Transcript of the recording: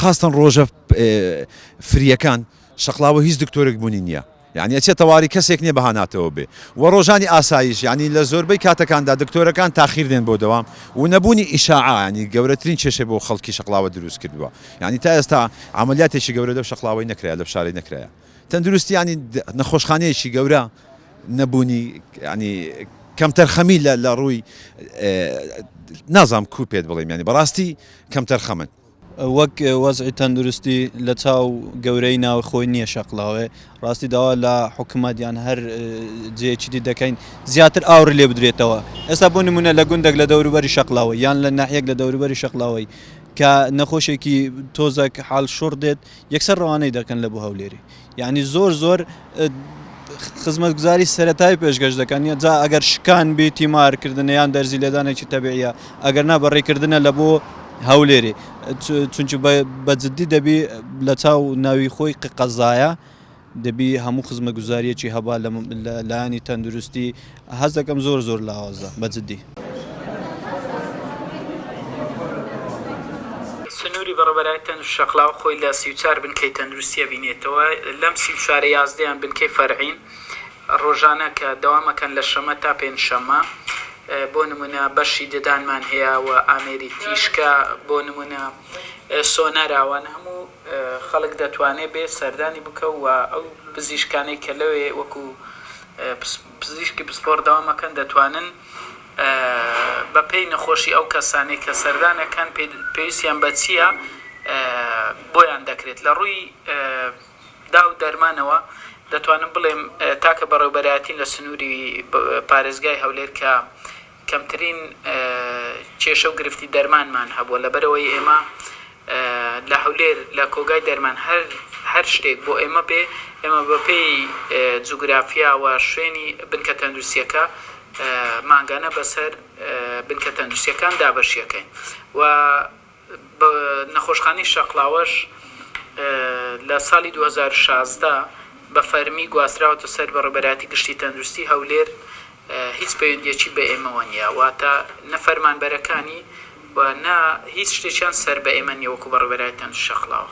خاستەن ڕۆژە فریەکان شەقڵاوە هیچ دکتۆرێک بوونی نییە یعنی ئەچێ تەواری کەسێک نییە بەهاناتەوە بێ و ڕۆژانی ئاسایش یعنی لە زۆربەی کاتەکاندا دکتۆرەکان تاخیر دێن بۆ دەوام و نەبوونی ئیشاعە یعنی گەورەترین کێشەی بۆ خەڵکی شەقڵاوە دروست کردووە یعنی تا ئێستا عەمەلیاتێکی گەورە لەو شەقڵاوەی نەکرایە لەو شارەی نەکرایە تەندروستی یعنی نەخۆشخانەیەکی گەورە نەبوونی یعنی کەمتەرخەمی لە لە ڕووی نازام کو پێت بڵێم یعنی بەڕاستی کەمتەرخەمن. وەک وەزعی تەندروستی لە چاو گەورەی ناوخۆی نییە شەقڵاوێ ڕاستی داوا لە حکومەت یان هەر جێیەکی دی دەکەین زیاتر ئاوڕی لێ بدرێتەوە ئێستا بۆ نمونە لە گوندێک لە دەوروبەری شەقلاوە یان لە ناحیەک لە دەوروبەری شەقلاوەی کە نەخۆشێکی تۆزەک حاڵ شڕ دێت یەکسەر ڕەوانەی دەکەن لە بۆ هەولێری یعنی زۆر زۆر خزمەتگوزاری سەتای پێشکەش دەکەن جا ئەگەر شکان بی تیمارکردن یان دەرزی لێدانێکی تەبیعە ئەگەر نا بەڕێکردنە لە بۆ هەولێری چونکی بە جددی دەبی لە چاو ناوی خۆی قەزایە دەبی هەموو خزمەتگوزاریەکی هەبا لە لایەنی تەندروستی هەست دەکەم زۆر زۆر لاوازە بە جدی. سنووری بەڕێوەبەرایەتی تەندروستی شەقڵاوە خۆی لە 34 بنکەی تەندروستی ئەبینێتەوە، لەم 34 ە یازدەیان بنکەی فەرعین، ڕۆژانە کە دەوام ئەکەن لە شەمە تا پێنجشەممە، بۆ نموونە بەشی ددانمان هەیە و ئامێری تیشکە بۆ نموونە سۆنەر ئەوانە هەموو خەڵک دەتوانێ بێ سەردانی بکە و ئەو پزیشکانەی کە لەوێ وەکو پزیشکی پسپۆڕ دەوام ئەکەن دەتوانن بە پێی نەخۆشی ئەو کەسانەی کە سەردان ئەکەن پێویستیان بە چییە بۆیان دەکرێت لە ڕووی دا و دەرمانەوە دەتوانم بڵێم تاکە بەڕێوبەرایەتین لە سنووری پارێزگای هەولێر کە کەمترین کێشە و گرفتی دەرمانمان هەبووە لەبەرئەوەی ئێمە لە هەولێر لە کۆگای دەرمان هەر هەر شتێک بۆ ئێمە بێ ئێمە بەپێی جوگرافیا و شوێنی بنکە تەندروستیەکە مانگانە بەسەر بنکە تەندروستیەکان دابەشیەکەین و نەخۆشخانەی شەقڵاوەش لە ساڵی 2016 بە فەرمی گواستراوەتە سەر بەڕێوەبەرایەتی گشتی تەندروستی هەولێر هیچ پەیوەندیەکی بە ئێمەوە نیە واتە نە فەرمانبەرەکانی و نە هیچ شتێکیان سەر بە ئێمە نیە وەکو بەڕێوەبەرایەتی تەندروستی شەقڵاوە.